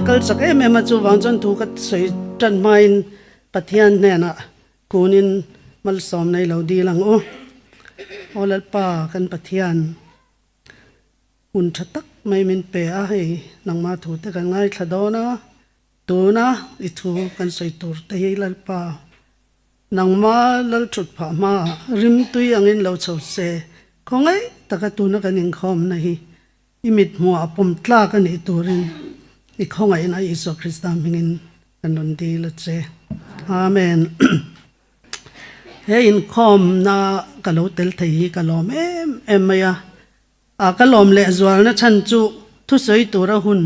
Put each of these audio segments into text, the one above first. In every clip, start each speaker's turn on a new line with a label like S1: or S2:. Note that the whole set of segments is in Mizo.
S1: a kal chak em em a, chuvang chuan thu ka sawi tan hmain Pathian hnenah kunin malsawm nei lo dil ang u. Aw Lalpa kan Pathian, hun tha tak mai min pe a, hei nangmah thu te kan ngaithla dawn a, tuna i thu kan sawi tur te hi Lalpa Nangma lal thut phah hmaah rimtui angin lo chho se, khawngaih taka tuna kan inkhawmna hi i mit hmuhah pawm tlak a nih turin i khawngaihna Isua Krista hmingin kan rawn dil a che. Amen. He inkhawmna ka lo tel thei hi ka lawm em em mai a. A ka lawm lehzualna chhan chu thusawi tura hun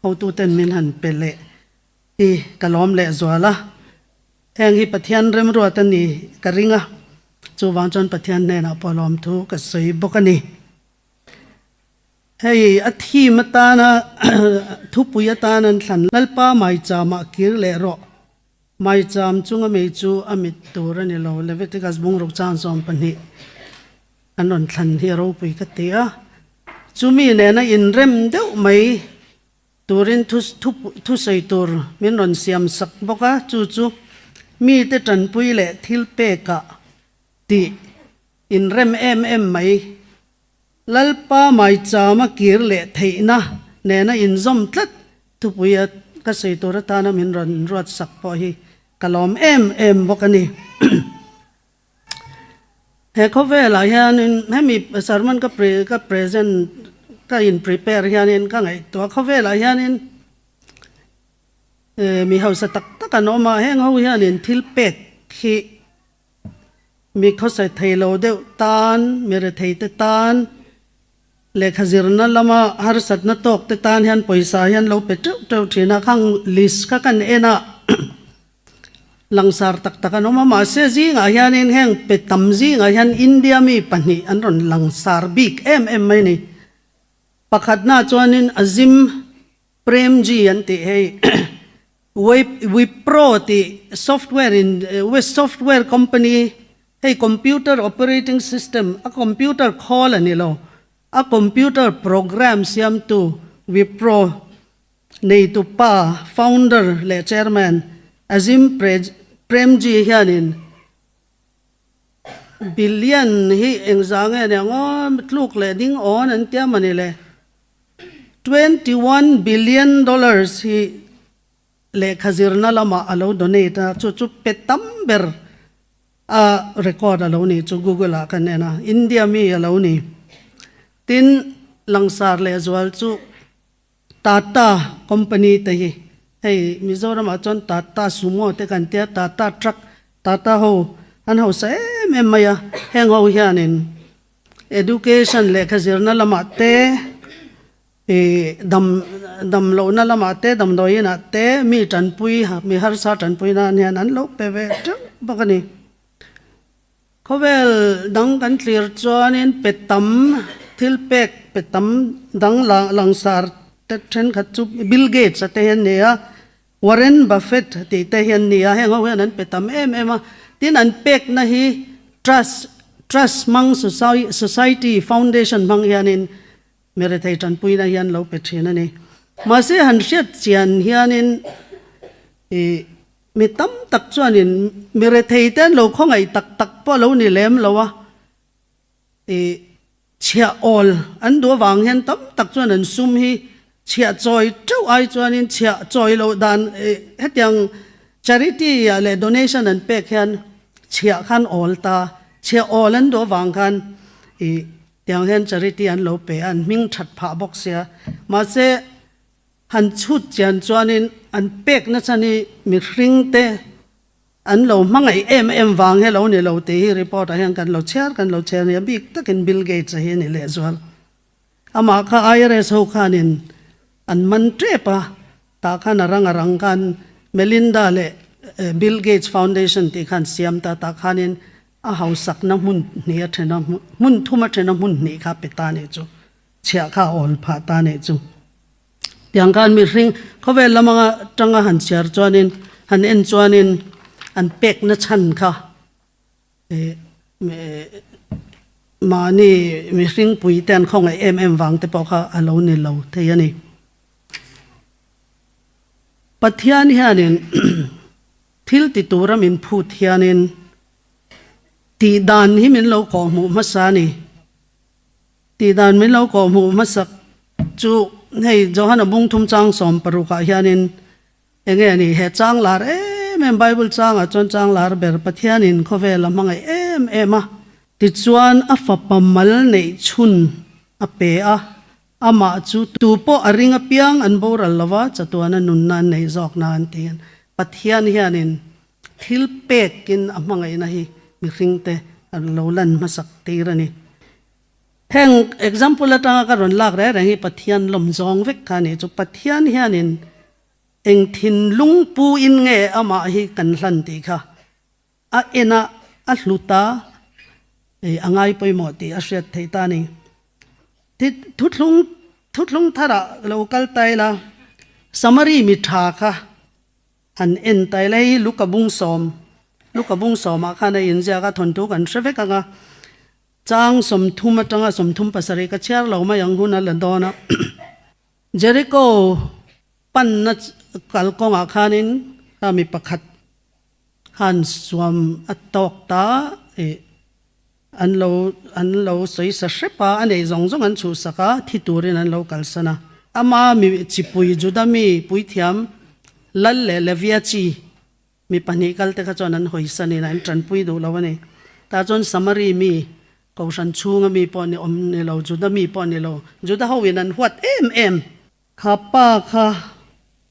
S1: hotuten min han pe leh hi ka lawm lehzual a. Heng hi Pathian remruat a ni ka ring a, chuvang chuan Pathian hnenah pawh lawmthu ka sawi bawk a ni. Hei a theme atana thupui atan an thlan Lalpa maicham ah kir leh rawh, maicham chunga mei chu a mit tur a ni lo, Leviticus bungruk chang 12 an rawn thlan hi a ropui ka ti a, chumi nena inrem deuh mai Turin thusawi tur min rawn siam sak bawk a, chu chu mite tanpui leh thil pekah tih inrem em em mai. Lalpa maichama kir leh theihna nena inzawm tlat thupuia ka sawi tur atana min rawn ruat sak pawh hi ka lawm em em bawk a ni. He khawvelah hianin hemi sermon ka pre ka present ka in prepare hianin ka ngaihtuah khawvelah hianin eh mi hausa tak tak an awm a, heng ho hianin thil pek hi mi khawsa thei lo deuh tan mi rethei te tan lehkha zirna lama harsatna tawk te tan hian pawisa hian lo pe teuh teuh thin a, khang list kha kan en a. Langsar tak tak an awm a, mahse zingah hianin heng pe tam zingah hian India mi pahnih an rawn langsar bik em em mai a ni. Pakhatna chuanin Azim Premji an tih hei Wipro tih software in software company hei computer operating system a computer khawl a ni lo a computer program siamtu Wipro Neitu pa, founder leh chairman Azim Premji hianin billion hi engzah nge nia ngaw tluk leh ding awn an tia mawni le, 21 billion dollars hi lehkha zirna lamah a lo donate a, chu chu pe tam ber a record a lo ni chu Google ah kan en a, India mi a lo ni. Tin, langsar lehzual chu. Tata company te hi hei Mizoram ah chuan Tata Sumo te kan tia Tata truck Tata ho an hausa em em mai a heng ho hianin education lehkha zirna lamah te ih dam dam lohna lamah te damdawiin ah te mi tanpui mi harsa tanpui nan hian an lo pe ve teuh bawk a ni. Khawvel dang kan thlir chuanin pe tam, thil pek pe tam dang langsar te thenkhat chu Bill Gates a te hi an ni a, Warren Buffett tih te hi an ni a, heng ho hian an pe tam em em a. Tin an pekna hi trust, trust hmang society foundation hmang hianin mi rethei tanpuina hian lo pe thin a ni. Mahse han hriat chian hianin ih Mi tam tak chuanin mi rethei te an lo khawngaih tak tak pawh a lo ni lem lo a, ih chhiah awl an duh avang hian tam tak chuan an sum hi chhiah chawi teuh ai chuanin chhiah chawi loh dan ih hetiang charity ah leh donation an pek hian chhiah khan awl ta, chhiah awl an duh avang khan ih tiang hian charity an lo pe a, an hming that phah bawk sia. Mahse. Han chhut chian chuanin an pek nachhan hi mihring te an lo hmangaih em em vang hi a lo ni lo tih hi report ah hian kan lo chhiar kan lo chhiar a ni a bik takin Bill Gates a hi a ni lehzual. Amah kha IRS ho khanin an man tep a, tah khan a rang a rang khan Melinda leh Bill Gates Foundation tih khan siam ta tah khanin a hausakna hmun hnih a then a hmun thum a then a hmun hnih kha pe ta nih chu. Chhiah kha a awl phah ta nih chu. Tiang khan mihring khawvel lam anga tanga han chhiar chuanin han en chuanin an pekna chhan kha eh mahni mihring pui te an khawngaih em em vang te pawh kha a lo ni lo thei a ni. Pathian hianin thil ti tura min phut hianin tih dan hi min lo kawhhmuh hmasa a ni. Tih dan min lo kawhhmuh hmasak chu hei Johana bung thum chang sawm parukah hianin Enge a nih? He chang lar em em Bible changah chuan chang lar ber Pathianin khawvel a hmangaih em em a. Tichuan a fapa mal neih chhun a pe a, amah chu tu pawh a ring apiang an boral lova chatuana nunna an neih zawk na an ti. Pathian hianin thil pekin a hmangaihna hi mihringte a lo lan hmasak tir a ni. Heng example atanga ka rawn lak reng reng hi Pathian lawm zawng vek kha a nih chu. Pathian hianin Eng thinlung pu in nge amah hi kan hlan tih kha a en a, a hlut a, ei a ngai pawimawh tih a hriat theih ta a ni. Thuthlung thuthlung tharah lo kal ta ila, Samari mi tha kha han en ta ila, hei Luka bung sawm, Luka bung sawmah khan a inziak a, thawnthu kan hre vek ang a, chang 30 atanga 37 ka chhiar lo mai ang hun a la dawn a. Jericho panna kalkawngah khanin kha mi pakhat khan suam a tawk ta ih an lo an lo sawi sa hrep a, a neih zawng zawng an chhuhsak a, thi turin an lo kalsan a. Ama mi chipui Juda mi puithiam Lal leh Levia chi Mi pahnih kalte kha chuan an hawisanin an tanpui duh lo a ni. Tah chuan Samari mi, Kohhran chhunga mi pawh ni awm ni lo, Juda mi pawh ni lo, Juda hoin an huat em em. Kha pa kha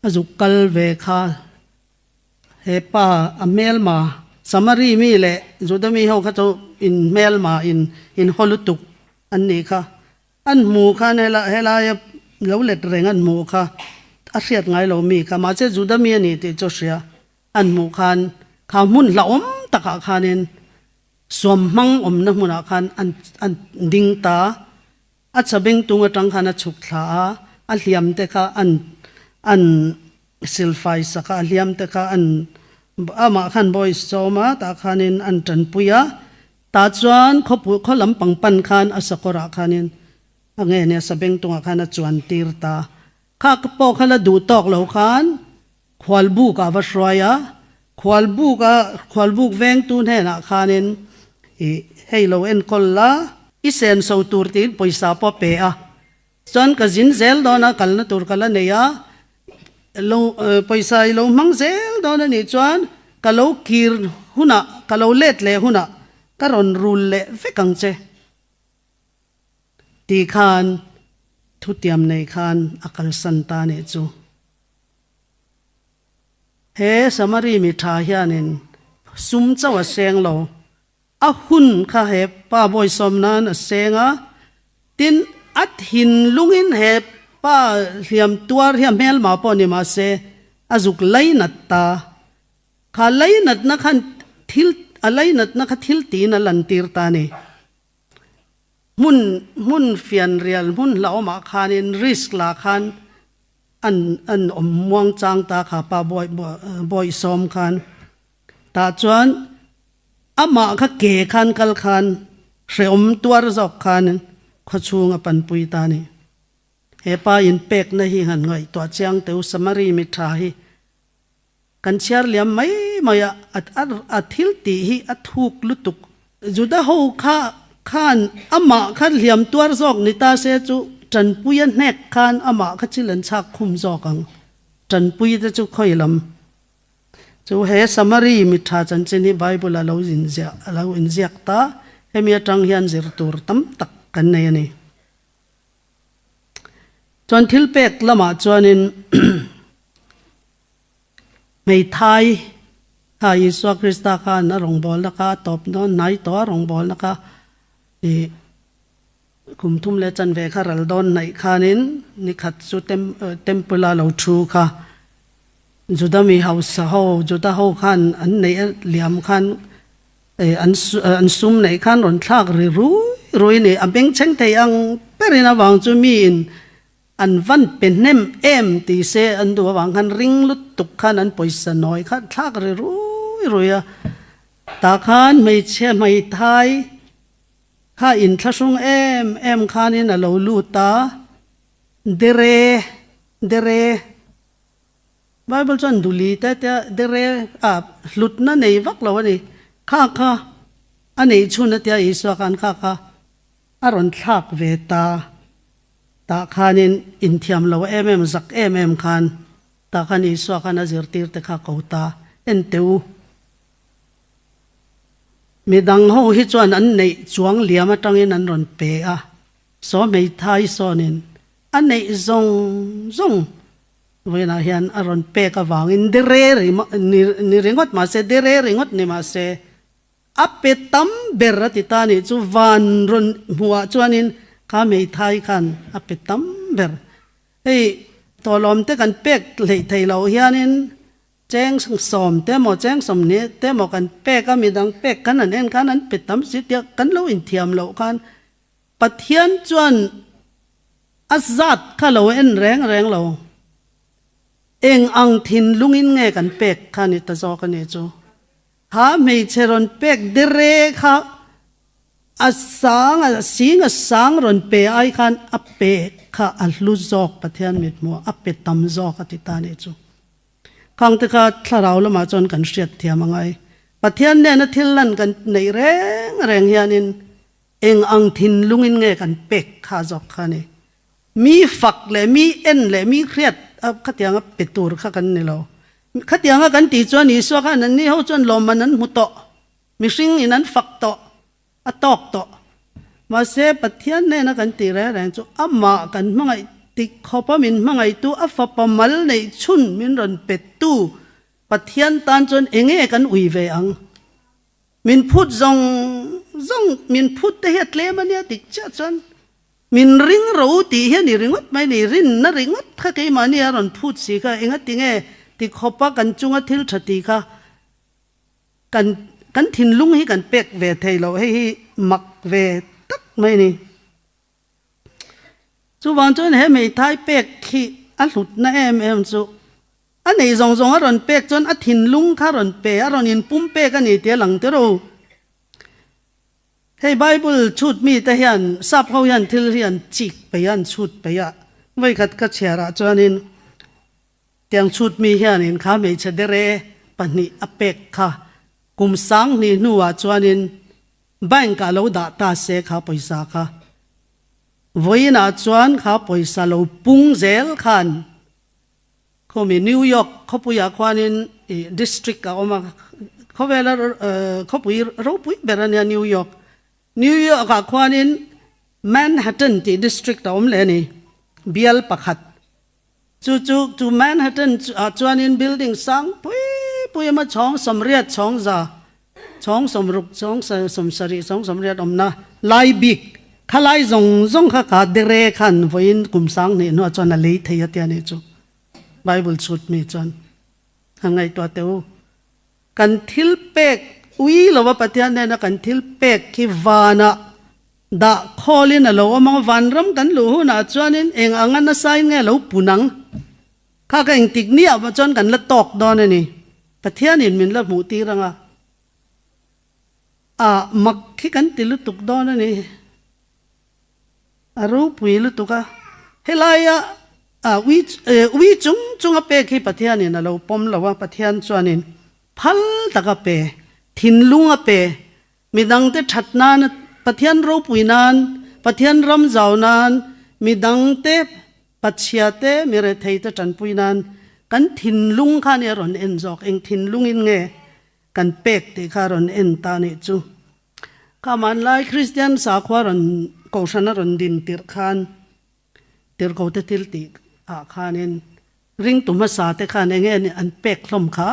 S1: a zuk kal ve kha, he pa a hmelma, Samari mi leh Juda mi ho kha chu in hmelma in in haw lutuk an nih kha. An hmu khan hela helaia lo let reng an hmuh kha a hriat ngai lo mi kha mahse Juda mi a ni tih chu hria an hmuh khan kha hmun hlauhawm takah khanin suam hmang awmna hmunah khan an an ding ta a chabeng tung atang khan a chhuk thla a a hliam te kha an an silfai sak a a hliam te kha an amah khan bawi sawm a tah khanin an tanpui a. Tah chuan khawpui khaw lam pang pan khan a sakawrah khanin a nge nia sabeng tungah khan a chuan tir ta. Kha pawh kha la duh tawk lo khan khualbuk ah va hruai a, khualbuk a khualbuk vengtu hnenah khanin ih hei lo enkawl la, i senso tur tiin pawisa pawh a pe a, Chuan ka zin zel dawn a, kalna tur ka la nei a, lo pawisa i lo hmang zel dawn a nih chuan ka lo kir hunah, ka lo let leh hunah ka rawn rul leh vek ang che tih khan thutiam nei khan a kalsan ta a nih chu. He Samari mi tha hianin sum chauh a seng lo. A hun kha he pa bawisawm nan a seng a, tin a thinlungin he pa hliam tuar hi a hmelma pawh ni mah se a zuk lainat ta. Kha lainatna khan thil a lainatna kha thil tiin a lantir ta a ni. Hmun hmun fianrial hmun hlauhawmah khanin risk la khan an an awm muang chang ta kha pa bawi bawisawm khan. Tah chuan amah kha ke khan kal khan hrehawm tuar zawk khan khawchhung a panpui ta a ni. He pa inpekna hi han ngaihtuah chiang teu Samari mi tha hi kan chhiar liam mai mai a, a thil tih hi a thuk lutuk. Juda ho kha khan amah kha hliam tuar zawk ni ta se chu tanpui a hnek khan amah kha chil an chhak khum zawk ang. Tanpui te chu khawi lam Chu he Samari mi tha chanchin hi Bible a lo inziah a lo inziak ta, hemi atang hian zir tur tam tak kan nei a ni. Chuan thil pek lamah chuanin hmeithai kha Isua Krista khan a rawngbawlna kha a tawp dawn hnai tawh a rawngbawlna kha ih kum thum leh chanve kha ral dawn hnaih khanin nikhat chu temple a lo thu kha Juda mi hausa ho, Juda ho khan an neih a liam khan an an sum neih khan rawn thlak ri rui rui ni. A bengchheng thei ang berin avang chu miin an van pe hnem em tih se an duh avang khan ring lutuk khan an pawisa nawi kha an thlak ri rui rui a. Tah khan hmeichhia hmeithai kha inthlahrung em em khanin a lo lut a, Dere, dere. Bible chuan duli te te dere a hlutna nei vak lo a ni. Kha kha a neih chhun a tia Isua khan kha kha a rawn thlak ve ta. Tah khanin inthiam lo em em zak em em khan tah khan Isua khan a zirtir te kha ko ta en teh u. Midang ho hi chuan an neih chuang liam atangin an rawn pe a, saw hmeithai sawnin a neih zawng zawng vawiinah hian a rawn pek avangin dere ni ringawt mahse dere ringawt ni mahse a pe tam ber a ti ta nih chu van rawn hmuhah chuanin kha hmeithai khan a pe tam ber. Hei tawlawm te kan pek hleih theih loh hianin Cheng sawm te maw cheng sawmhnih te maw kan pek a, midang pek khan an en khan an pe tam si tia kan lo inthiam loh khan Pathian chuan a zat kha lo en reng reng lo. Eng ang thinlungin nge kan pek kha ni ta zawk a nih chu. Kha hmeichhe rawn pek dere kha a sang a sing a sang rawn pe ai khan a pe kha a hlu zawk Pathian mithmuh a pe tam zawk a ti ta nih chu. Khang te kha thlarau lamah chuan kan hriat thiam a ngai. Pathian nena thil lan kan neih reng reng hianin eng ang thinlungin nge kan pek kha zawk kha a ni. Mi fak leh mi en leh mi hriat a khatianga pe tur kha kan ni lo. Khatianga kan tih chuan Isua khan anni ho chuan lawmman an hmu tawh, mihring in an fak tawh, a tawk tawh. Mahse, Pathian hnena kan tih reng reng chu amah kan hmangaih tik khawpa min hmangaihtu, a fapa mal neih chhun min rawn pettu Pathian tan chuan eng nge kan ui ve ang? Min phut zawng zawng, min phut te hi a tlem a nia dik chiah chuan min ring ro tih hi a ni ringawt mai ni, rinna ringawt kha keimahni a rawn phut si kha engati nge ti khawpa kan chunga thil tha ti kha Kan kan thinlung hi kan pek ve thei lo, hei hi mak ve tak mai a ni. Chuvang chuan he hmeithai pek hi a hlutna em em chu a nei zawng zawng a rawn pek chuan a thinlung kha a rawn pe, a rawn inpum pek a ni tih a lang tiro. Hei Bible chhut mite hian sap ho hian thil hi an chik peih a, an chhut peih a, vawikhat ka chhiarah chuanin Tiang chhut mi hianin kha hmeichhe dere pahnih a pek kha kum sanghnih hnuah chuanin bank ah lo dah ta se kha pawisa kha vawiinah chuan kha pawisa lo pung zel khan khawmi New York khawpuiah khuanin ih district a awm a khawvela khawpui ropui ber ania New York New York ah khuanin Manhattan tih district a awm leh a ni bial pakhat. Chu chu chu Manhattan ah chuanin building sang pui pui emaw chhawng sawmriat chhawng za chhawng sawmruk chhawng sawmsarih chhawng sawmriat awmna lai bik kha lai zawng zawng kha ka dere khan vawiin kum sang hnih hnuah chuan a lei thei a tia nih chu Bible chhut mi chuan han ngaihtuah teh u. Kan thil pek ui lova Pathian hnena kan thil pek khi vanah dah khawlin a lo awm ang. Vanram kan luh hunah chuanin eng anga nasain nge lo pun ang? Kha ka engtik niah pawh chuan kan la tawk dawn a ni. Pathianin min la hmuh tir ang a, a mak khi kan ti lutuk dawn a ni. A ropui lutuk a, helaia ui ui chung chunga pek hi Pathianin a lo pawm lo a, Pathian chuanin phal taka pe, thinlung a pe, midangte that nan, Pathian ropui nan, Pathian ram zau nan, midangte pachhia te, mi rethei te tanpui nan kan thinlung kha nia rawn en zawk, eng thinlungin nge kan pek tih kha a rawn en ta nih chu. Kha hmanlai Kristian sakhua rawn kohhran a rawn din tirh khan tirhkote thil tih ah khanin ringtu hmasa te khan eng nge an pek hlawm kha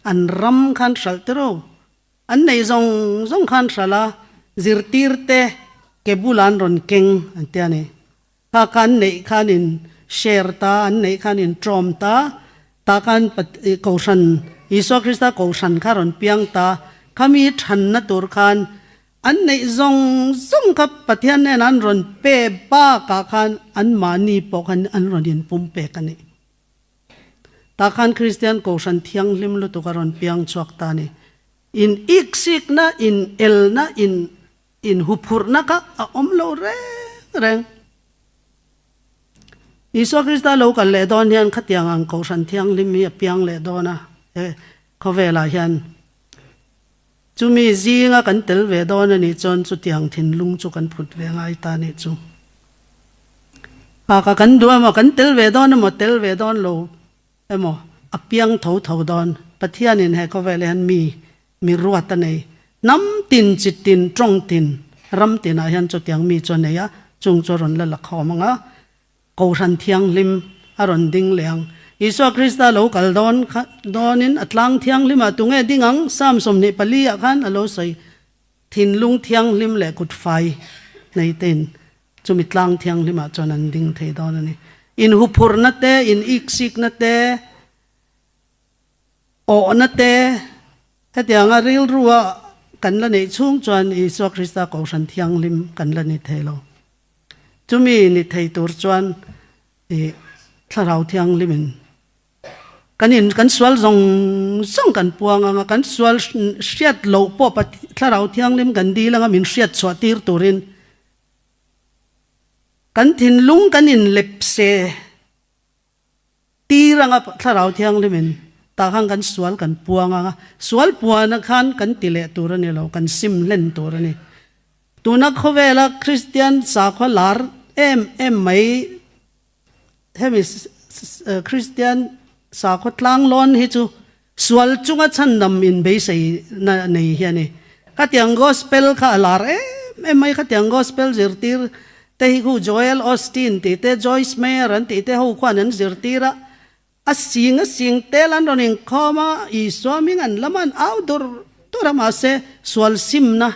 S1: an ram khan hralh tiro an nei zawng zawng khan hralh a zirtir te ke bulah an rawn keng an tia ni. Kha kha an neih khan in share ta, an neih khan in tawm ta, tah khan Kohhran, Isua Krista Kohhran kha rawn piang ta, khami thanna tur khan an neih zawng zawng kha Pathian hnenah an rawn pe bakah khan anmahni pawh khan an rawn inpum pek a ni. Tah khan Kristian Kohhran thianghlim lutuk a rawn piang chhuak ta a ni. In iksikna, in elna, in Inhuphurhna kha a awm lo reng reng. Isua Krista lo kal leh dawn hian khatiang ang Kohhran Thianghlim hi a piang leh dawn a, he khawvelah hian. Chumi zinga kan tel ve dawn a nih chuan chutiang thinlung chu kan phut ve ngai ta nih chu. Haka kan duh emaw, kan tel ve dawn emaw, tel ve dawn lo emaw, a piang tho tho dawn. Pathianin he khawvelah hian mi, mi ruat a nei. Hnam tin, chi tin, tawng tin, ram tinah hian chutiang mi chu a nei a, chung chu a rawn la la khawm ang a. Kohhran Thianghlim a rawn ding leh ang. Isua Krista lo kal dawn kha dawnin a tlang thianghlimah tunge ding ang? Psalm 24 ah khan a lo sawi, Thinlung thianghlim leh kut fai nei tein chumi tlang thianghlimah chuan an ding thei dawn a ni. Inhuphurhna te, in iksikna te, awhna te, hetianga rilrua kan la neih chhung chuan Isua Krista Kohhran Thianghlim kan la ni thei lo. Chumi ni thei tur chuan i Thlarau Thianghlimin kan in kan sual zawng zawng kan puang anga kan sual hriat loh pawh Thlarau Thianghlim kan dil anga min hriat chhuah tir turin kan thinlung kan in lep se. Tir anga Thlarau Thianghlimin tah khan kan sual kan puang anga, sual puana khan kan ti leh tur a ni lo, kan sim hlen tur a ni. Tuna khawvela Kristian sakhua lar em em mai hemi Kristian sakhua tlanglawn hi chu sual chunga chhandam inbeisei na nei hi a ni. Khatiang Gospel kha a lar em em mai, khatiang Gospel zirtir te hi khu Joel Osteen tih te, Joyce Meyer an tih te ho khuan an zirtir a, a sing a sing tel an rawn inkhawm a, Isua hming an lam a an au dur dur a, mahse sual simna,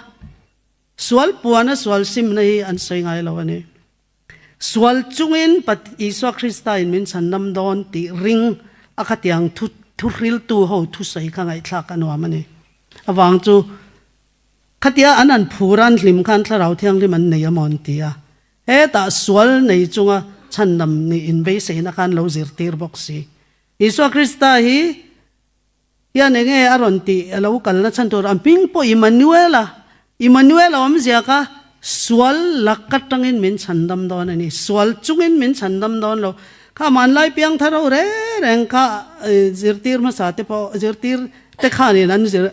S1: sual puana sual simna hi an sawi ngai lo a ni. Sual chungin Isua Krista in min chhan lam dawn tih ring a khatiang thu thuhriltu ho thusawi kha ngaihthlak a nuam a ni. Avang chu khatia an an phur an hlim khan Thlarau Thianghlim an nei amaw an ti a. Hetah sual nei chunga chhan lam nih inbeiseina khan lo zirtir bawk si. Isua Krista hi Hian enge a rawn tih a lo kalna chhan tur a hming pawh Immanuel a, Immanuel a awmzia kha sual lak atangin min chhandam dawn a ni, sual chungin min chhandam dawn lo. Kha hmanlai piangthar ho reng reng kha zirtir hmasa te pawh zirtir te khanin an zir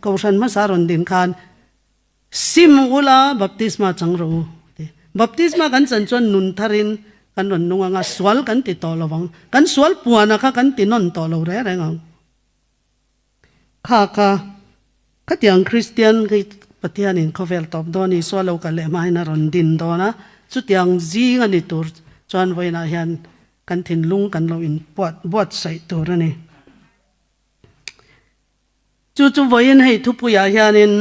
S1: kohhran hmasa rawn din khan Sim ula baptisma chang rawh u ti. Baptisma kan chan chuan nun tharin kan rawn nung ang a, sual kan ti tawh lo ang. Kan sual puana kha kan ti nawn tawh lo reng reng ang. Kha kha khatiang Kristian hi Pathianin khawvel tawp dawn Isua lo kal leh hmain a rawn din dawn a, chutiang zing a ni tur chuan vawiinah hian kan thinlung kan lo inpuat buatsaih tur a ni. Chu chu vawiin hei thupuiah hianin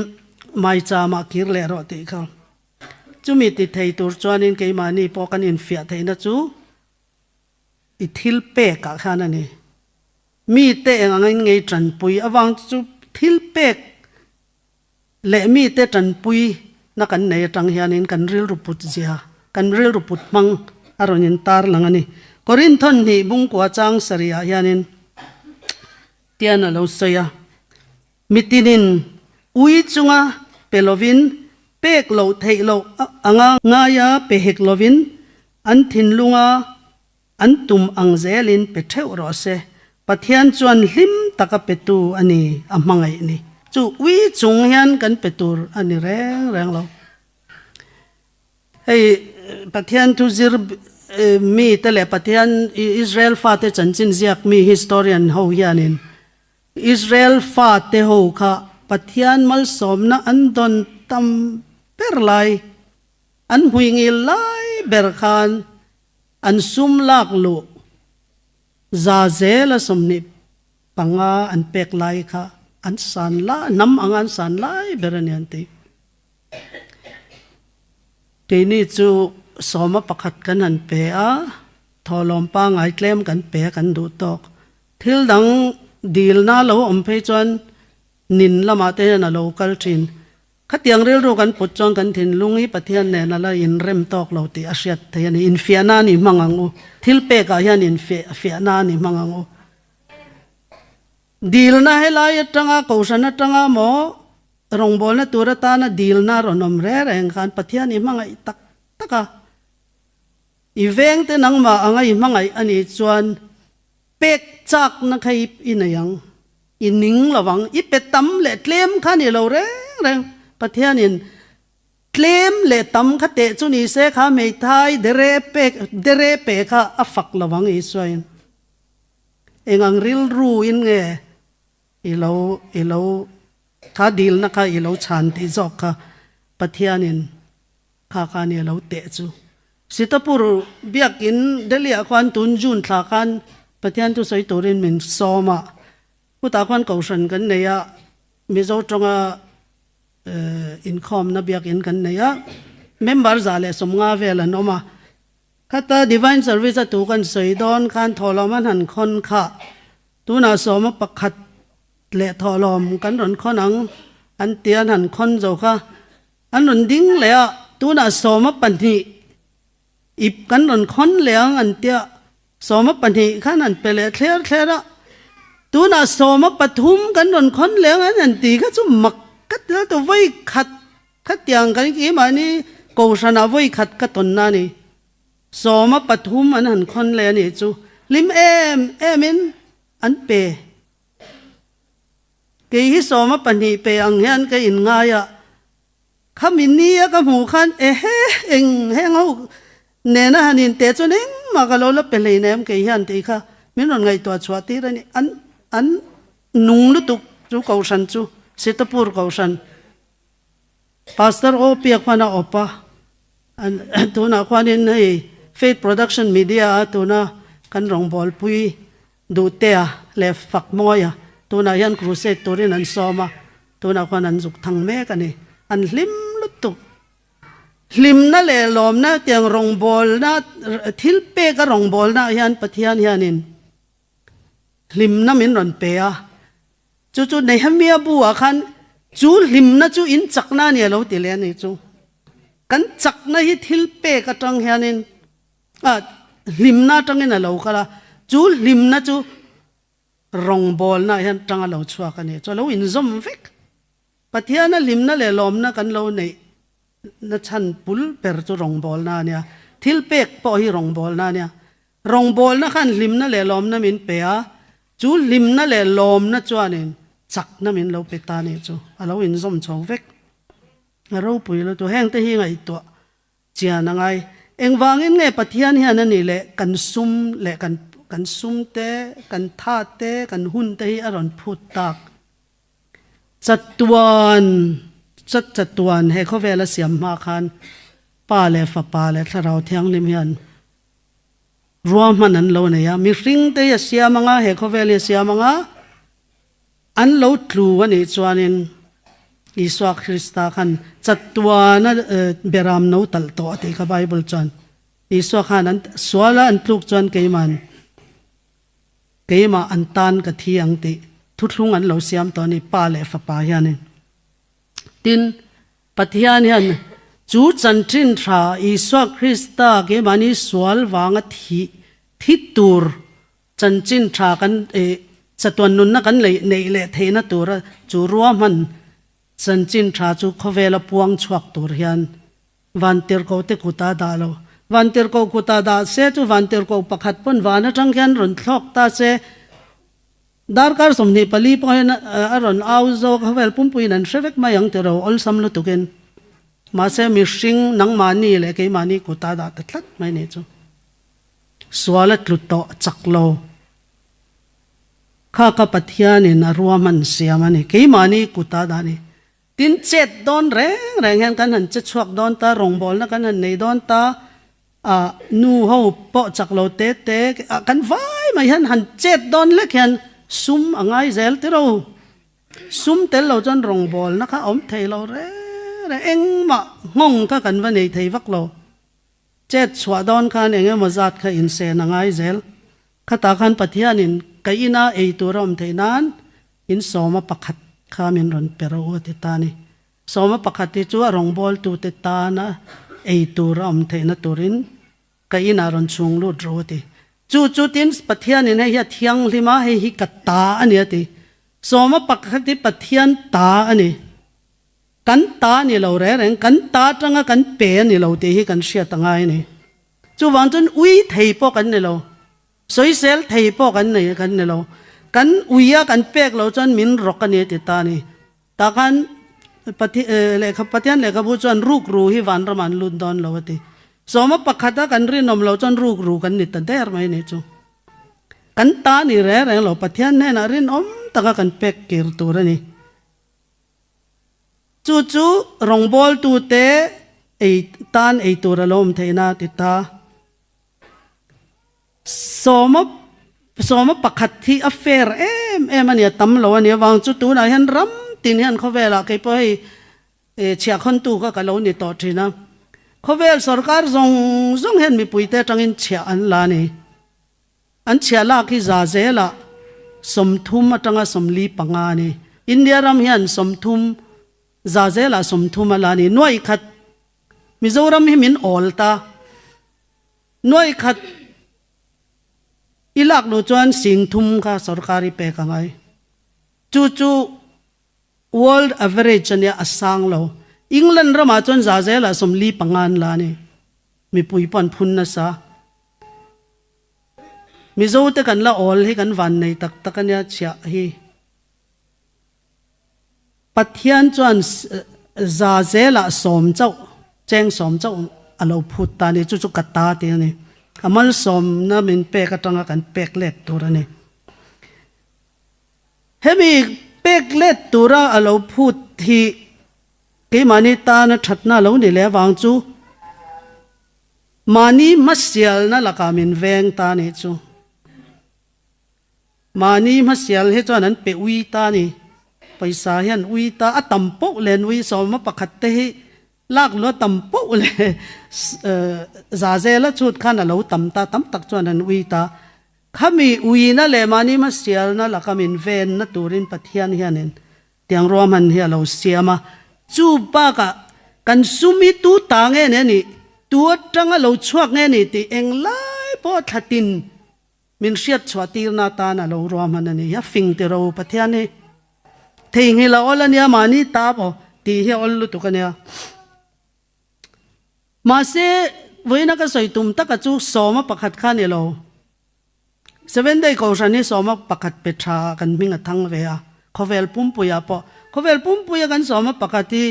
S1: maicham ah kir leh rawh tih kha. Chumi ti thei tur chuanin keimahni pawh kan infiah theihna chu i thil pek ah khan a ni. Mite eng angin ngei tanpui avang chu thil pek leh mite tanpui na kan nei atang hianin kan rilru put zia, kan rilru put hmang a rawn intar lang a ni. Korinthon hnih bungkua chang sarih ah hianin. Tian a lo sawi a, Mitinin ui chunga pe lovin, pek loh theih loh anga ngaia pe hek lovin, an thinlunga an tum ang zelin pe theuh rawh se. Pathian chuan hlim taka petu a ni a hmangaih ni. Chu ui chung hian kan pe tur a ni reng reng lo. Hei Pathian thu zir mi te leh Pathian Israel fate chanchin ziak mi historian ho hianin Israel fate ho kha Pathian malsawmna an dawn tam ber lai, an hmuingil lai ber khan an sum lak luh za zela 25 an pek lai kha an san lai, hnam anga an san lai ber a ni an ti. Keini chu sawma pakhat kan han pe a, thawhlawm pangngai tlem kan pe a kan duh tawk. Thil dang dilna lo awm phei chuan nin lamah te hian a lo kal thin. Khatiang rilru kan put chuan kan thinlung hi Pathian nen a la inrem tawk lo tih a hriat thei a ni. Infiahna a ni hmang ang u. Thil pekah hian infiahna a ni hmang ang u. Dilna helai atanga Kohhran atanga maw Rawngbawlna tur atana dilna rawn awm reng reng khan Pathian i hmangaih tak tak a. I vengte nangmah anga i hmangaih a nih chuan pek chakna kha i nei ang, i ning lo ang. I pe tam leh tlem kha a ni lo reng reng. Pathianin tlem leh tam kha teh chu ni se kha hmeithai dere pek dere pe kha a fak lo ang Isuain. Eng ang rilru in nge I lo, i lo, kha dilna kha i lo chhan tih zawk kha Pathianin kha kha a ni a lo teh chu. Sitapur biakin Delhi-ah khuan tun June thla khan Pathian thusawi turin min sawm a, chutah khuan kohhran kan nei a, Mizo tawnga inkhawmna biakin kan nei a, member 150 vel an awm a. Khata Divine Service a tu kan sawi dawn khan thawhlawm an han khawn kha tunah sawma pakhat leh thawhlawm kan rawn khawn ang an ti an han khawn zo kha an rawn ding leh a, tunah sawma pahnih ip kan rawn khawn leh ang an tia sawma pahnih khan an pe leh thler thler a, tunah sawma pathum kan rawn khawn leh ang an han ti kha chu mak ka ti la tu vawi khat Khatiang kan keimahni Kohhranah vawi khat ka tawnna a ni. Sawma pathum an han khawn leh a nih chu hlim em emin an pe. Kei hi sawma pahnih pe ang hian ka inngai a, khami nia ka hmuh khan ehe eng heng ho nena han inteh chuan engmah ka lo la pe hleinem kei hian tih kha min rawn ngaihtuah chhuah tir a ni. An an nung lutuk chu Kohhran chu Sitapur Kohhran. Pastor aw piak hman a awp a, tunah khuanin hei Faith Production Media a tuna kan rawngbawlpui Duhtea leh Fakmawia tunah hian crusade turin an sawm a, tunah khuan an zuk thang mek a ni. An hlim lutuk. Hlimna leh lawmna tiang rawngbawlna thil peka rawngbawlna ah hian Pathian hianin hlimna min rawn pe a, Chu chu Nehemia bu ah khan chu hlimna chu in chakna a ni a lo ti leh a ni chu. Kan chakna hi thil pek atang hianin ah hlimna atangin a lo kal a, chu hlimna chu rawngbawlna ah hian tang a lo chhuak a ni. Chu a lo inzawm vek. Pathiana hlimna leh lawmna kan lo neih na chhan pul ber chu rawngbawlna a nia. Thil pek pawh hi rawngbawlna a nia. Rawngbawlna khan hlimna leh lawmna min pe a, chu hlimna leh lawmna chuanin chakna min lo pe ta nih chu a lo inzawm chho vek. A ropui lutuk. Hengte hi ngaihtuah chian a ngai. Engvangin nge Pathian hian a nih leh kan sum leh kan kan sum te, kan tha te, kan hun te hi a rawn phut tak? Chatuan, chat chatuan he khawvela siam hma khan Pa leh Fapa leh Thlarau Thianghlim hian Ruahman an lo nei a, mihring te hi a siam ang a, he khawvel hi a siam ang a, an lo tlu a nih chuanin Isua Krista khan chatuana beram no talh tawh a tih kha Bible chuan. Isua khan an suala an tluk chuan keiman keimah an tan ka thi ang tih thuthlung an lo siam tawh a ni Pa leh Fapa hianin. Tin, Pathian hian chu chanchin tha Isua Krista keimahni sual vanga thih thi tur chanchin tha kan chatuan nunna kan neih leh theihna tura chu ruahman chanchin tha chu khawvela puang chhuak tur hian Vantirhkoh te kut a dah lo. Vantirhkoh kut a dah se chu Vantirhkoh pakhat pawn van atang hian rawn thlawk ta se. Darkar 24 pawh hian a rawn au zawk a, vel pumpuiin an hre vek mai ang tiro, awlsam lutukin. Mahse mihring nangmahni leh keimahni kuta dah ta tlat mai nih chu. Sual a tlu tawh chak lo. Kha ka Pathianin a ruahman siam a ni, keimahni kuta dah a ni. Tin chet dawn reng reng hian kan han che chhuak dawn ta, rawngbawlna kan han nei dawn ta, A nu ho pawh chak lo te te ah kan vai mai hian han chet dawn lek hian sum a ngai zel tiro. Sum tel lo chuan rawngbawlna kha a awm thei lo reng reng, engmah nghawng kha kan va nei thei vak lo. Chet chhuah dawn khan eng emaw zat kha insen a ngai zel. Khatah khan Pathianin ka ina ei tur a awm theih nan in sawma pakhat kha min rawn pe rawh u a ti ta a ni. Sawma pakhat hi chu a rawngbawltute tana ei tur a awm theihna turin ka inah rawn chhung lut rawh u a ti. Chu chu tin Pathianin hei hi a thianghlim a, hei hi ka ta a ni a ti. Sawma pakhat hi Pathian ta a ni. Kan ta a ni lo reng reng, kan ta atanga kan pe a ni lo tih hi kan hriat a ngai a ni. Chuvang chuan ui thei pawh kan ni lo. Sawisel thei pawh kan nei kan ni lo. Kan ui a kan pek lo chuan min rawk a ni a ti ta a ni. Tah khan lehkha Pathian lehkhabu chuan rukru hi vanramah an lut dawn lo a ti. Sawma pakhata kan rinawm lo chuan rukru kan ni ta der mai nih chu. Kan ta ni reng reng lo Pathian hnenah rinawm taka kan pek kir tur a ni. Chu chu rawngbawltute ei tan ei tur a lo awm theihna a ti ta. Sawma sawma pakhat hi a fair em em a ni, a tam lo a ni avang chu tunah hian ram tin hian khawvelah kei pawh hei chhiahkhawntu kha ka lo ni tawh thin a. Khawvel sorkar zawng zawng hian mipuite atangin chhiah an la a ni. An chhiah lak hi za zelah 30 atanga 45 a ni. India ram hian 30 za zelah 30 a la a ni. Nuaih khat Mizoram hi min awl ta. Nuaih khat i lak luh chuan 30,000 kha sorkar i pek a ngai. Chu chu world average a nia a sang lo. England ramah chuan za zelah 45 an la a ni. Mipui pawh an phun nasa. Mizo te kan la awl hi kan van nei tak tak a nia chhiah hi. Pathian chuan za zelah sawm chauh, cheng sawm chauh a lo phut ta a ni, chu chu ka ta tih a ni. A malsawmna min pek atanga kan pek let tur a ni. Hemi pek let tura a lo phut hi keimahni tana thatna a lo ni leh avang chu Mahni hmasialna lakah min veng ta nih chu. Mahni hmasial hi chuan an pe ui ta ni. Pawisa hian ui ta, a tam poh leh an ui sawma pakhat te hi lak lua tam poh leh za zela chhut khan a lo tam ta, tam tak chuan an ui ta. Khami uina leh mahni hmasialna laka min venna turin Pathian hianin Tiang ruahman hi a lo siam a, chu bakah kan sum hi tu ta nge ni a nih, tu atanga lo chhuak nge ni tih englai pawh thlatin min hriat chhuah tirna atan a lo ruahman a ni. A fing ti ro Pathian hi theihnghilh a awl a nia, mahni ta pawh tih hi a awl lutuk a nia. Mahse, vawiina ka sawi tum taka chu sawma pakhat kha a ni lo. Seven Day Kohhran hi sawma pakhat pe tha kan hming a thang ve a, khawvel pumpuiah pawh. Khawvel pumpuia kan sawma pakhat hi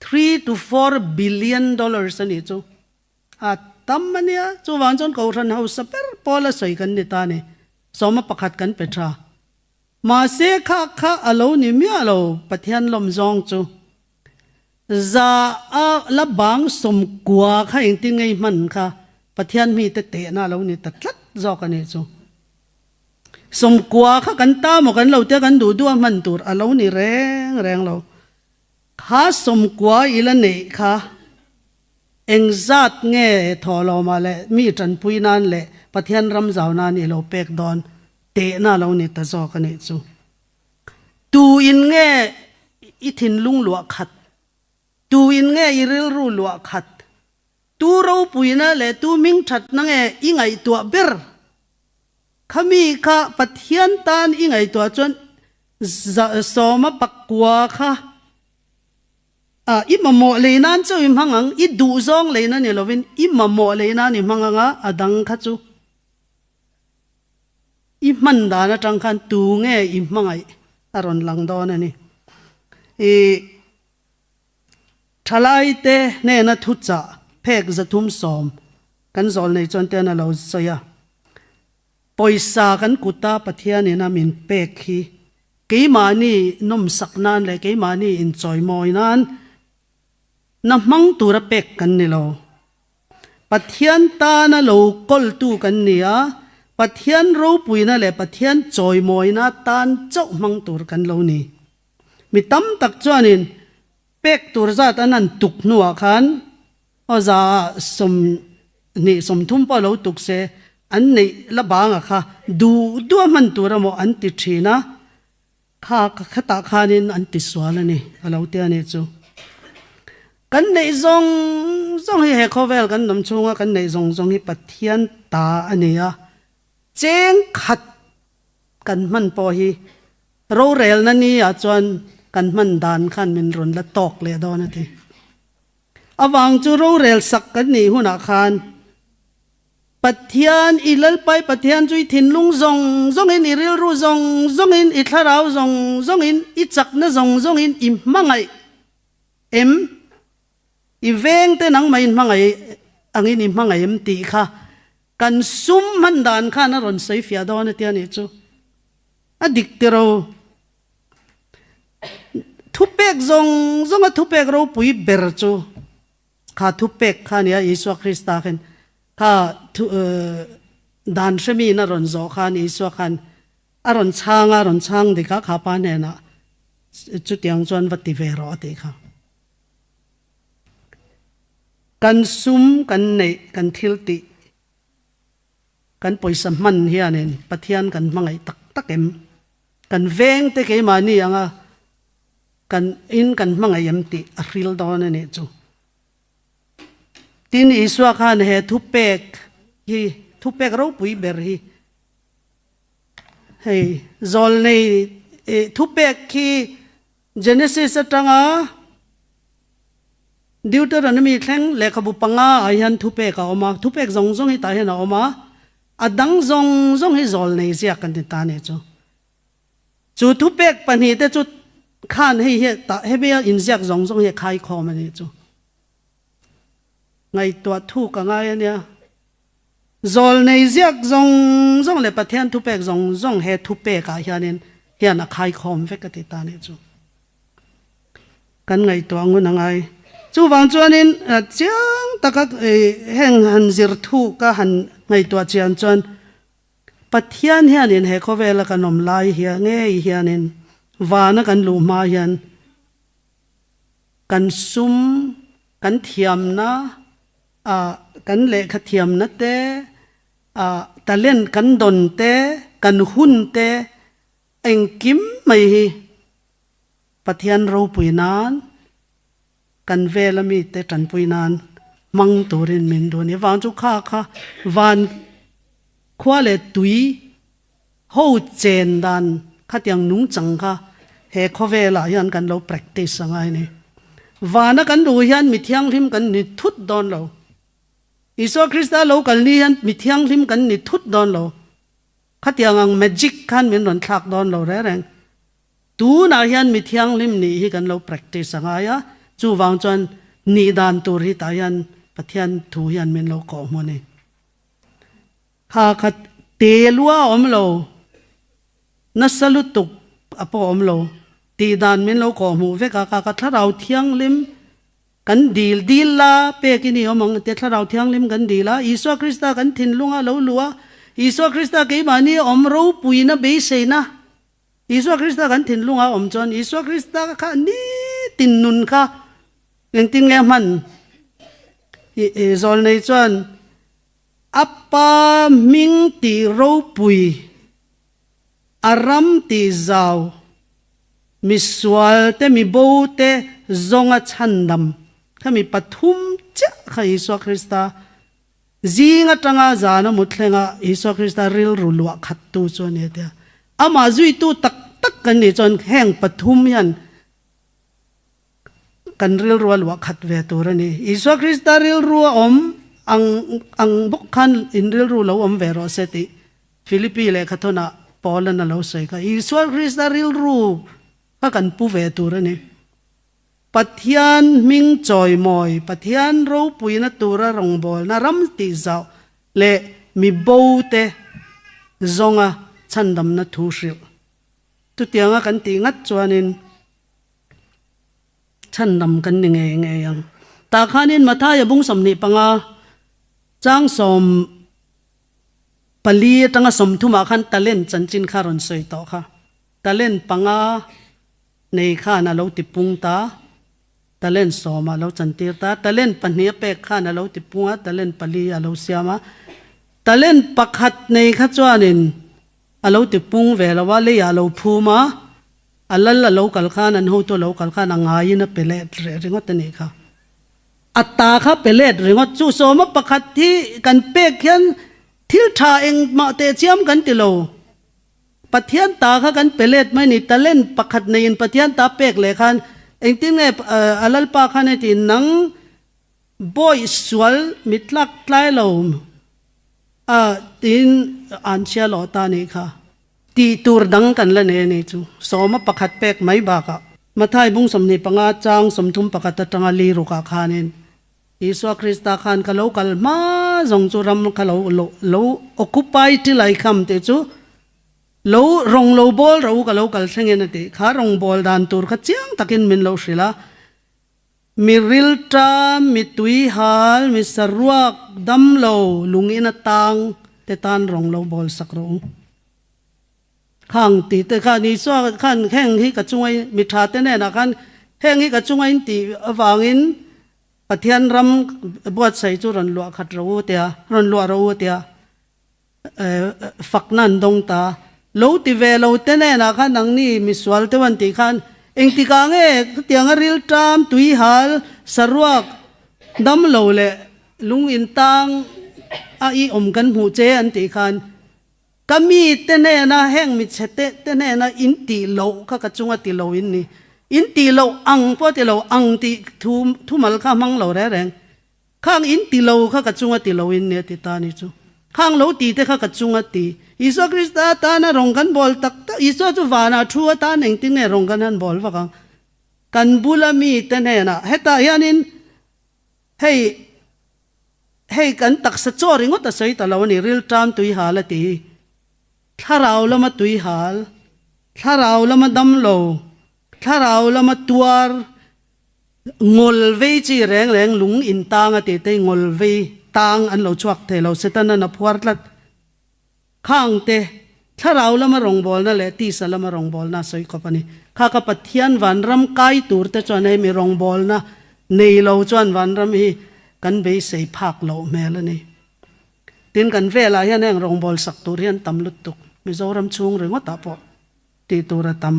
S1: $3 to $4 billion a nih chu. A tam a nia, chuvang chuan Kohhran hausa ber pawl a sawi kan ni ta a ni. Sawma pakhat kan pe tha. Mahse kha kha a lo ni miah lo Pathian lawm zawng chu. Za a la bang 90 kha engtin ngei hman kha Pathian mite tehna a lo ni ta tlat zawk a nih chu. 90 kha kan ta maw kan lo tia kan duh duh a hman tur a lo ni reng reng lo. Kha 90 i la neih kha engzat nge thawhlawmah leh mi tanpui nan leh Pathian ram zau nan i lo pek dawn tehna a lo ni ta zawk a nih chu. Tu in nge i thinlung luah khat? Tu in nge i rilru luah khat? Tu ropuina leh tu hming thatna nge i ngaihtuah ber? Khami kha Pathian tan i ngaihtuah chuan sawma pakua kha i mamawh lei nan chauh i hmang ang, i duhzawng leina ni lovin i mamawh lei nan i hmang ang a, a dang kha chu. I hman dan atang khan tu nge i hmangaih a rawn lang dawn a ni. I thalaite hnena thuchah phek 310 kan zawl nei chuan te an a lo sawi a. Pawisa kan kuta Pathianin a min pek hi keimahni nawmsak nan leh keimahni inchawimawi nan na hmang tura pek kan ni lo. Pathian tana lo kawltu kan ni a, Pathian ropuina leh Pathian chawimawina tan chauh hmang tur kan lo ni. Mi tam tak chuanin pek tur zat an han tuk hnuah khan aw za 20, 30 pawh lo tuk se an neih la banga kha duh duh a hman tur emaw an ti thin a, Kha khatah khanin an ti sual a ni, a lo ti a nih chu. Kan neih zawng zawng hi he khawvel kan awm chhunga kan neih zawng zawng hi Pathian ta a ni a, cheng khat kan hman pawh hi rorelna ni ah chuan kan hman dan khan min rawn la tawk leh dawn a ti. Avang chu rorel sak kan nih hunah khan. Pathian, i Lalpai Pathian chu i thinlung zawng zawngin, i rilru zawng zawngin, i thlarau zawng zawngin, i chakna zawng zawngin i hmangaih em? I vengte nangmah in hmangaih angin i hmangaih em tih kha kan sum hman dan khan a rawn sawi fiah dawn a tia nih chu. A dik tiro. Thupek zawng zawnga thupek ropui ber chu kha thupek kha nia Isua Krista khan kha thu dan hremi in a rawn zawh khan Isua khan a rawn chhang a, rawn chhang dik a kha pa hnenah chutiang chuan va ti ve rawh a tih kha. Kan sum kan neih kan thil tih kan pawisa hman hianin Pathian kan hmangaih tak tak em? Kan vengte keimahni anga kan in kan hmangaih em tih a hril dawn a nih chu. Tin, Isua khan he thupek hi, thupek ropui ber hi, hei zawlnei thupek khi Genesis atanga Deuteronomy thleng lehkhabu panga ah hian thupek a awm a, thupek zawng zawng hi tah hian a awm a, a dang zawng zawng hi zawl nei ziak kan ti ta nih chu. Chu thupek pahnihte chu khan hei hi tah hemia inziak zawng zawng hi a khaikhawm a nih chu. Ngaihtuah thuk a ngai a nia. Zawl nei ziak zawng zawng leh Pathian thupek zawng zawng he thupek ah hianin hian a khaikhawm vek a ti ta nih chu. Kan ngaihtuah ngun a ngai. Chuvang chuanin chiang taka heng han zir thuk a han ngaihtuah chian chuan Pathian hianin he khawvela kan awm lai hian ngei hianin vana kan luh hma hian kan sum, kan thiamna, ah kan lehkha thiamna te, ah talent kan dawn te, kan hun te engkim mai hi Pathian ropui nan kan vela mite tanpui nan hmang turin min duh a ni. Vang chu kha kha van khua leh tui ho chen dan khatiang nungchang kha he khawvelah hian kan lo practice a ngai a ni. Vana kan duh hian mi thianghlim kan ni thut dawn lo. Isua Krista lo kal ni hian mi thianghlim kan ni thut dawn lo. Khatiang ang magic khan min rawn thlak dawn lo reng reng. Tunah hian mi thianghlim nih hi kan lo practice a ngai a, chuvang chuan nih dan tur hi tah hian Pathian thu hian min lo kawh hmu a ni. Kha kha te lua a awm lo, nasa lutuk a pawh a awm lo, tih dan min lo kawh hmuh vek a, kha kha thlarau thianghlim kan dil dil la pek i ni awm ang te thlarau thianghlim kan dil a, Isua Krista kan thinlung a lo luh a, Isua Krista keimahni awm ropuina beiseina Isua Krista kan thinlung a awm chuan Isua Krista kha nitin nun kha engtin nge a hman? Zawlnei chuan a pa hming tih ropui, a ram tih zau, misual te mi bo te zawnga chhandam kha mi pathum chiah kha Isua Krista Zing atanga zana muthlenga Isua Krista rilru luah khattu chu a ni a tia. Amah zuitu tak tak kan nih chuan heng pathum hian kan rilru a luah khat ve tur a ni. Isua Krista rilru a awm ang ang bawk khan in rilru lo awm ve rawh se tih Philippi lehkhathawnah Paul-an a lo sawi kha. Isua Krista rilru kha kan pu ve tur a ni. Pathian hming chawimawi, Pathian ropuina tura rawngbawlna ram tihzauh leh mi bo te zawnga chhandamna thu hrilh. Chutianga kan tih ngat chuanin chhandam kan ni ngei ngei ang. Tah khanin Mathaia bung 25 chang 14 atanga 30 ah khan talent chanchin kha rawn sawi tawh kha. Talent panga Nei khan a lo ti pung ta, talent sawm a lo chantir ta, talent pahnih a pek khan a lo ti pung a, talent pali a lo siam a. Talent pakhat nei kha chuanin a lo ti pung ve lo a, leiah a lo phum a, a lal a lo kal khan, an hotu a lo kal khan a ngaiin a pe let reh ringawt a nih kha. A ta kha pe let ringawt. Chu sawma pakhat hi kan pek hian thil tha engmah teh chiam kan ti lo. Pathian ta kha kan pe let mai ni, talent pakhat neiin Pathian ta pek leh khan engtin nge a Lalpa khan heti nang bawi sual mi tlak tlai lo A tiin an chhia lawh ta nih kha. Tih tur dang kan la nei a ni chu. Sawma pakhat pek mai bakah Mathai bung 25 chang 31 atanga li rukah khanin Isua Krista khan ka lo kal hma zawng chu ram kha lo lo occupy tilai kham tih chu lo rawng lo bawl ro ka lo kal thlengin a tih kha rawng bawl dan tur kha chiang takin min lo hrilh a. Mi rilṭam, mi tuihal, mi saruak, damlo, lungin a tang te tan rawng lo bawl sak rawh u. Khang tih te khan Isua khan heng hi ka chunga mi tha te hnenah khan heng hi ka chunga in tih avangin Pathian ram buatsaih chu rawn luah khat rawh u tia, rawn luah rawh u tia fakna an dawng ta. Lo ti ve lo te hnenah khan nangni misual deuh an tih khan engtikah nge khatianga rilṭam, tuihal, saruak, damlo leh lung intang a i awm kan hmuh che an tih khan Ka mite hnena heng michhe te te hnena in tih loh kha ka chunga ti lo in ni. In tih loh ang pawh ti lo ang tih thu thumal kha hmang lo reng reng. Khang in ti lo kha ka chunga ti lo in ni a ti ta ni chu. Khang lo ti te kha ka chunga ti. Isua Krista atana rawng kan bawl tak tak Isua chu vanah thu atan engtin nge rawng kan han bawl vak ang. Kan bula mite hnenah hetah hianin hei Hei kan taksa chaw ringawt a sawi ta lo a ni, rilṭam tui hal a ti. Thlarau lama tui hal, thlarau lama damlo, thlarau lama tuar, ngawl vei chi reng reng lung in tang a tih te hi ngawl vei tang an lo chhuak thei lo, Setanan a phuar tlat. Khangte, thlarau lama rawngbawlna leh tisa lama rawngbawlna a sawi khawp a ni. Kha ka Pathian vanram kai turte chuan hei mi rawngbawlna nei lo chuan vanram hi kan beisei phak loh hmel a ni. Tin, kan velah hian heng rawngbawlsak tur hi an tam lutuk, Mizoram chhung ringawtah pawh tih tur a tam.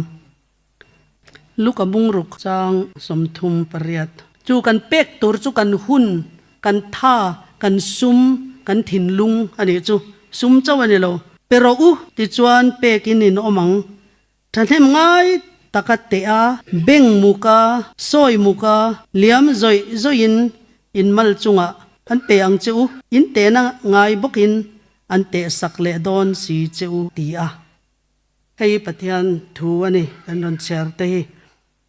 S1: Luka bungruk chang 38. Chu kan pek tur chu kan hun, kan tha, kan sum, kan thinlung a nih chu. Sum chauh a ni lo. Pe rawh u tichuan pekin in awm ang. Thahnem ngai taka teh a, beng muka, sawi muka, liam zawih zawihin in mal chungah an pe ang che u. In tehna ngai bawkin an tehsak leh dawn si che u ti a. Hei Pathian thu a ni kan rawn chhiar te hi.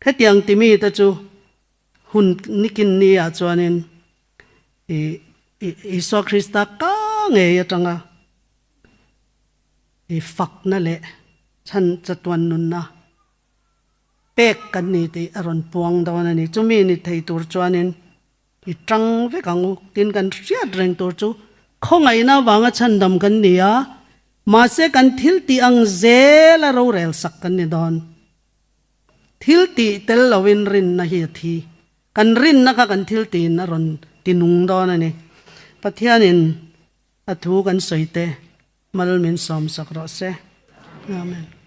S1: Hetiang ti mi te chu hun nikin ni ah chuanin i Isua Krista ka ngei atanga i fakna leh chhan chatuan nunna pek kan ni tih a rawn puang dawn a ni. Chumi ni thei tur chuanin I tang vek ang u, tin kan hriat reng tur chu khawngaihna avanga chhandam kan ni a, mahse kan thil tih ang zel a rorel sak kan ni dawn. Thil tih tel loin rinna hi a thi. Kan rinna kha kan thil tiin a rawn ti nung dawn a ni. Pathianin a thu kan sawi te mal min sawmsak rawh se. Amen.